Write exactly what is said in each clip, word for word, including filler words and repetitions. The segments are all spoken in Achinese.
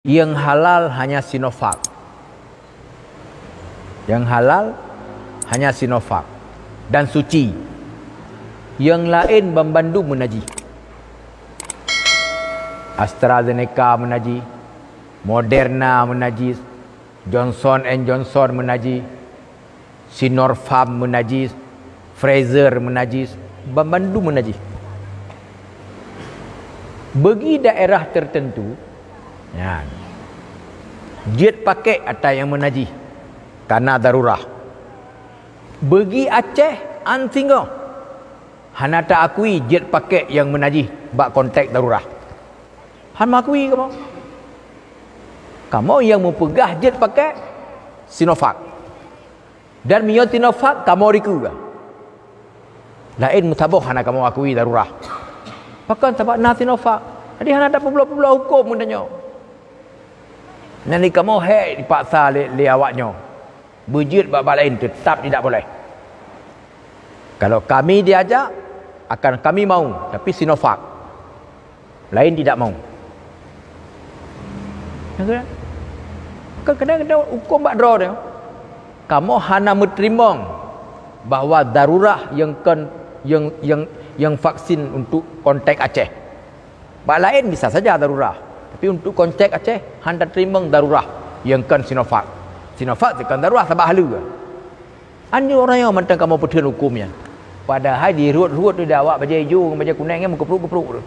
Nyang halal hanya Sinovac. Nyang halal hanya Sinovac dan suci. Nyang laén banmandum meunajih. AstraZeneca meunajih, Moderna meunajih, Johnson and Johnson meunajih, Sinopharm meunajih, Pfizer meunajih, banmandum meunajih. Bagi daerah tertentu, nyan, jeuet pakèk atra nyang meunajih, kana darurah. Bagi Aceh, an singoh, hana ta-akui jeuet pakèk nyang meunajih bak konteks darurah. Han meuakui kamoe. Kamoe nyang meupeugah jeuet pakèk Sinovac. Dan meunyoe Sinovac, kamoe dikeue. Laén meusaboh hana kamoe akui darurah. Pakon? Sabab na Sinovac. Jadi hana tapeubloe-peubloe hukôm geutanyoe. Nyan di kamoe hék dipaksa lé, lé awaknyoe. Beujeuet bak-bak laén, tetap tidak boleh. Kalau kami diajak, akan kami mau, tapi Sinovac. Laén tidak mau. Kan kadang-kadang hukôm bak droe teuh. Kamoe hana meuteurimong bahwa darurah nyang kon, nyang, nyang, nyang vaksin untuk konteks Aceh. Bak laén bisa saja darurah, tapi untuk konteks Aceh hana teurimong darurah nyang kon Sinovac. Sinovac teuh kon darurah sabab haleue. An nyoe uroe nyoe mantong kamoe peutheun hukôm nyan. Padahai di rhot-rhot tu di awak bajèe ijo ngon bajèe kunèng nyan meukeuprok-keuprok tu.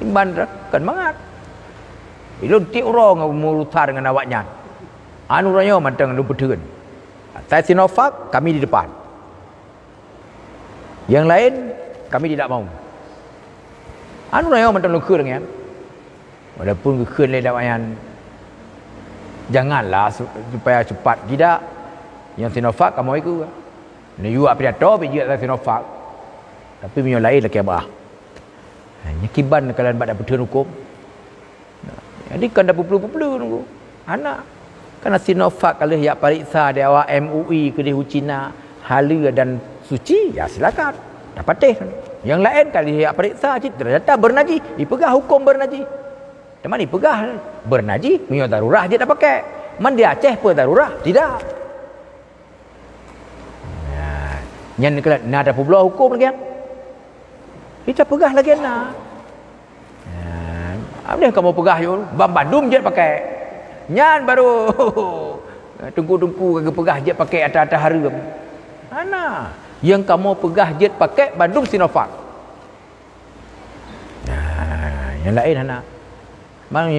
Iban kon mangat. Ilôn tiep uroe ngon meurusan ngon awaknyan. An uroe nyoe mantong lôn peutheun. Asai Sinovac, kami di depan. Nyang laén, kami tidak mau. An uroe nyoe mantong lôn kheun nyan. Walaupun geukheun lé awaknyan, janganlah su-, supaya cepat tidak. Nyang Sinovac kamoe ikut. Neuyue pidato pih jeuet atra Sinovac. Tapi meunyoe laén lakèe bah. Nyan kiban kalian bak dapeutheun hukôm. Jadi kan dapeupeue-peue nunggu. Hana. Karena Sinovac ka lheueh jak pareksa di awak M U I keudéh u Cina, haleue dan suci, ya silakan. Tapatéh. Nyang laén ka lheueh jak pareksa cit, ternyata beunajih, ipeugah hukôm beunajih. Teuma ipeugah beunajih, meunyoe darurah jeuet tapakèk. Man di Aceh peue darurah? Tidak. Nah, nyan keuh na tapeubloe hukôm lagèe nyan. Ita peugah lagèe na. Nah, abéh kamoe peugah yôh, banmandum jeuet pakèk. Nyan baru teungku-teungku ka geupeugah jeuet pakèk atra-atra hareuem. Hana. Nyang kamoe peugah jeuet pakèk bandum Sinovac. Nah, nyang laén hana. Mang